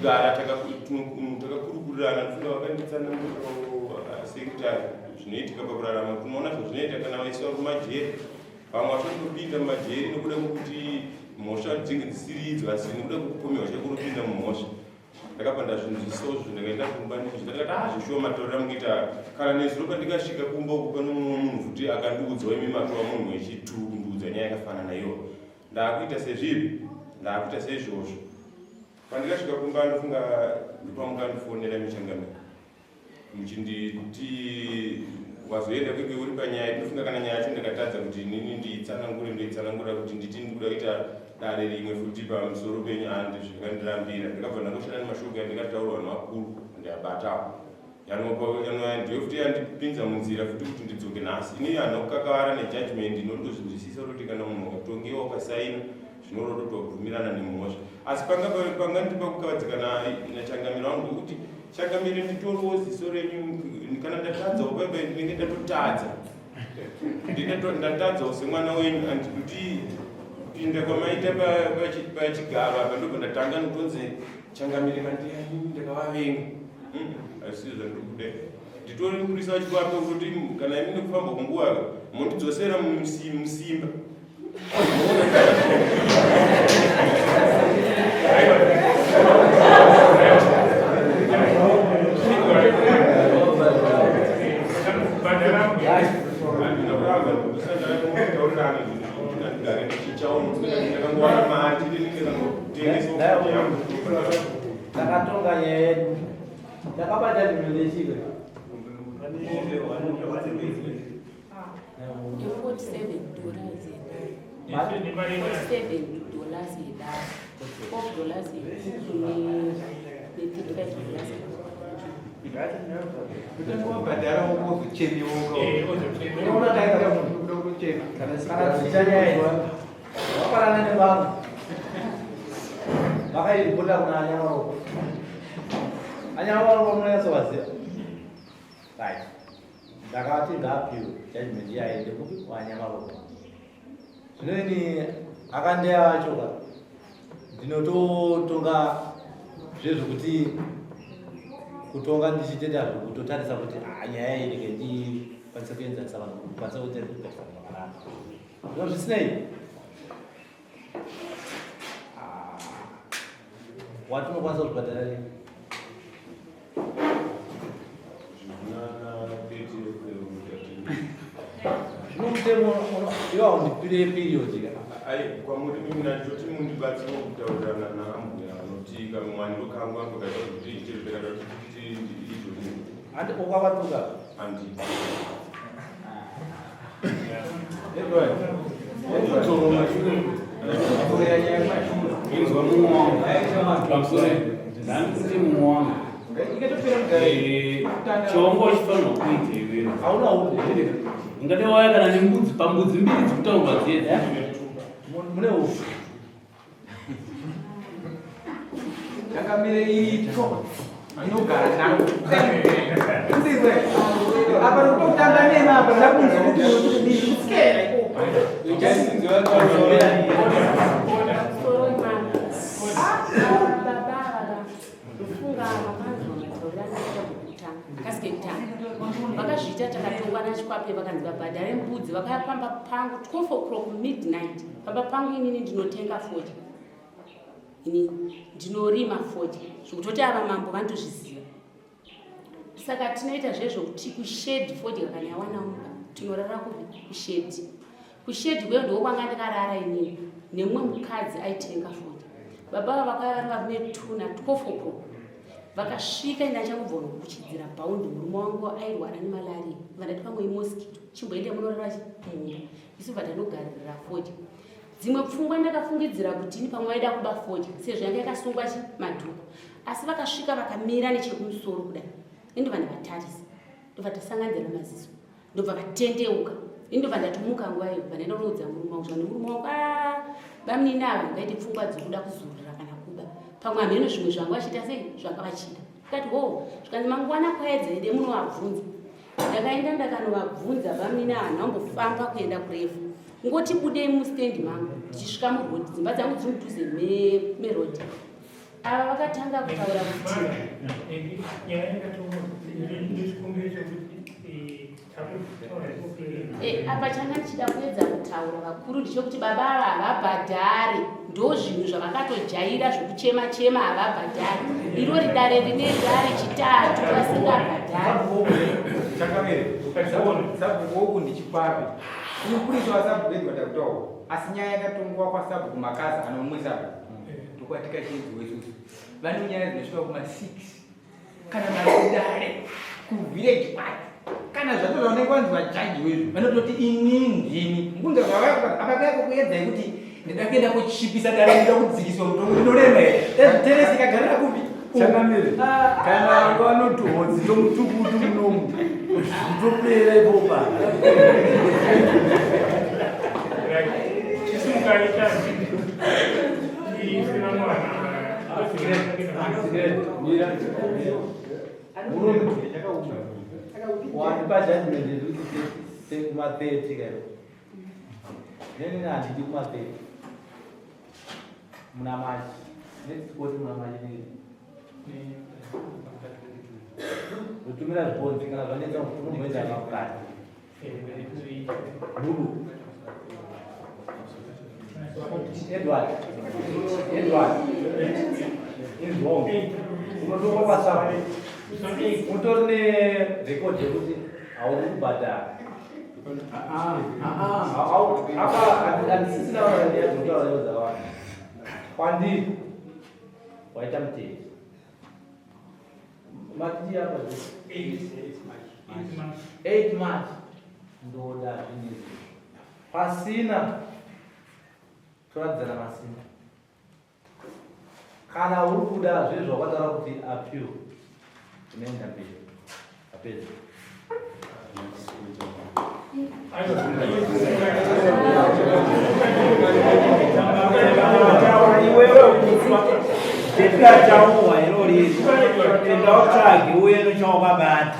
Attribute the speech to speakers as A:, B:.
A: kugara takakurukurirana ndofunga vakanditsanangurirawo sekutari zvinoitika pakurarama tinoona zvazvinoita kana vaiswa kumajeri vamwe vachotopinda mumajeri nokuda kwekuti mhosva dzinge dzisiri idzo asi nekuda kwekupomerwa chaiko unopinda mumhosva ndakabva ndazvinzwisisawo zvo ndakaenda kumba ndizvo ndakati ah zvishuwa mataurira mukuita kana nezuro pandikasvika kumba uku pane mumwe munhu futi akandiudzawo imi matova munhu wechitu kundiudza nyaya yakafanana iyo ndakuita sezvipi ndakuita seizvozvo pandikasvika kumba ndofunga ndopamukandifonera michangamiro muchinditi wazoenda kwekwe uri panyaya ndinofunga kana nyaya yacho ndakatadza kuti inini nditsanangure ndoitsanangura kuti nditi ndikuda kuita dare rimwe futi pamusoro penyu andi zvakandirambira ndakabva ndangoshanda nemashoko yandikataura vanhu vakuru ndiyabatawo ndiyo futi yandipinza munzira futi kuti ndidzoke nhasi ini handina kukakavara nejudgment ndinotozvinzwisisa kuti kana munhu ukatongewa ukasaina zvinoreva kuti wabvumirana nemhosva asi panga pangandipa kukavadzika nachangamire wangu ndekuti changamire nditoriwo ziso renyu kana ndatadzawo paipai ndinenge ndatotadza ndatadzawo semwana wenyu and kuti kupinda kwamaita pachigaro apa ndobva ndatanga notonzi changamire kandiani ndakavavenga hazvisi zvandiri kuda nditori mupurisa wachikwape kuti kana imi nekufamba kwenguva mondidzosera musimba
B: Takatonga nyaya yedu takabata zvinhu Wafanana nevamwe vakairipota kuna Anyamaropa. Anyamaropa munonyatsovaziva. Right. Ndakati ngaapiwe judgment iye aende kupi kwaNyamaropa. Zvino ini akandeya vacho ka ndinototonga zvezvokuti kutonga ndichitoita zvekutotarisa kuti ah, nyaya iyi ndike ndikwanise kuenzanisa vanhu kukwanisa kugarisana zvakanaka. Zvino zvisinei ah, watinokwanisa kuzvibhadhara nei? Zvino mutemo iwa undipire period ka.
A: Ai kwamuri mimi ndoti mundibatsire kutaurirana naambuya vanoti kamwandiro kangu angu kaita kuti ichepera kuti izvozvo.
B: Andi ukavatuka.
A: Andi.
C: Inzwa mumwe wangu pamusoro ndandikuti mumwe wangu chongo uchifanirwa kuita iwewe ungade waya kana nembudzi pambudzi mbiri dzikutaurwa dziye
B: mune ufu
D: Changamire ito inogara nako. Ndiwe. Apa ndokutanga nema apa ndakunzwa kuti kuti ndikusikera ikoko.
E: Vakazviita takatongwa nachikwape vakanzi vabhadhare mbudzi vakauya pamba pangu 12 o'clock midnight pamba pangu inini ndinotenga fodya ini ndinorima fodya zvekutoti ava mambo vanotozviziva saka tinoita zvezvokuti kushedhi fodya kana yawana mumba tinorara kupi kushedhi kushedhi kweyo ndiko kwanga ndikarara inini nemumwe mukadzi aitenga fodya baba ava vakauya vari varume tuna 12 o'clock vakasvika ini achangobva kuchidzira bhaundi murume wangu airwara nemalaria vandati pamwe imoskito chimboende munorara mumba isu bva tanogaririra fodya dzimwe pfungwa ndakafungidzira kuti ini pamwe vaida kuba fodya sezvo yanga yakasungwa chi madhuku asi vakasvika vakamira nechekumusoro kudai indobva ndavatarisa ndobva tasanganidzana maziso ndobva vatendeuka indobva ndatomuka nguva iyo bva ndaenda kunoudza murume wangu zvani murume wangu ah, bamunini ava ngaite pfungwa dzekuda kuzorora kana kuba pamwe hameno zvimwe zvanga vachiita sei zvanga vachida ndikati ho zvikanzi mangwana kwaedza ende munovabvunza Ndakaenda ndakanovabvunza bamnini haana kumbofamba kuenda kurefu ngoti budei mustand mangu ndichisvika muroad dzimba dzangu dziri mudhuze meroad Ava vakatanga kutaura kuti apa changa ndichida kuedza kutaura vakuru ndechekuti baba ava havabhadhare, ndo zvinhu zvavakatojaira zvokuchema chema, havabhadhare. Irori dare rine dare chitatu vasingabhadhare.
D: Sabhuku uku ndichikwapi mupurisa wasabhuku Edward akutaura, asi nyaya yakatongwa kwasabhuku Makaza anomwe sabhuku ndokwatikachinziwa isusu vane nyaya dzinosvika kuma 6 kana maidare kuvillage kwacho kana zvacho zvaonekwa vanzi vajaji wezvo vanototi inini ndini mukunza zvavakaya kukuedzai kuti ndida kuenda kuchipisa dare, ndida kudzikiswa mutongo ndinorema here ezviteresi kagarira kupi.
F: Changamire, kana vanga vanoti hodzi tomutukutu munomu zvitopera ipopa.
B: Murume wandipa judgment yekuti kuma-30 kaio neni handidi kuma-30 muna March, next court muna March nei kutumira zvibonzi kana zvanetsa unomboenda kakukati budu. Edward, Edward inzwongo unotongwa kwasapo utori nerecord yekuti hauri kubhadhara apa handisisina nyaya dzotaura dzakawanda kwandiri waita muteti matiti apa 8 March ndoda zvinhu izvi pasina toratidzana masimba. Kana uri kuda zvinhu zvawakataura kuti appeal, unoenda mberi apedza.
F: Iwewe kufa ndetikachaua irori enda utsvage uye nochawakabata.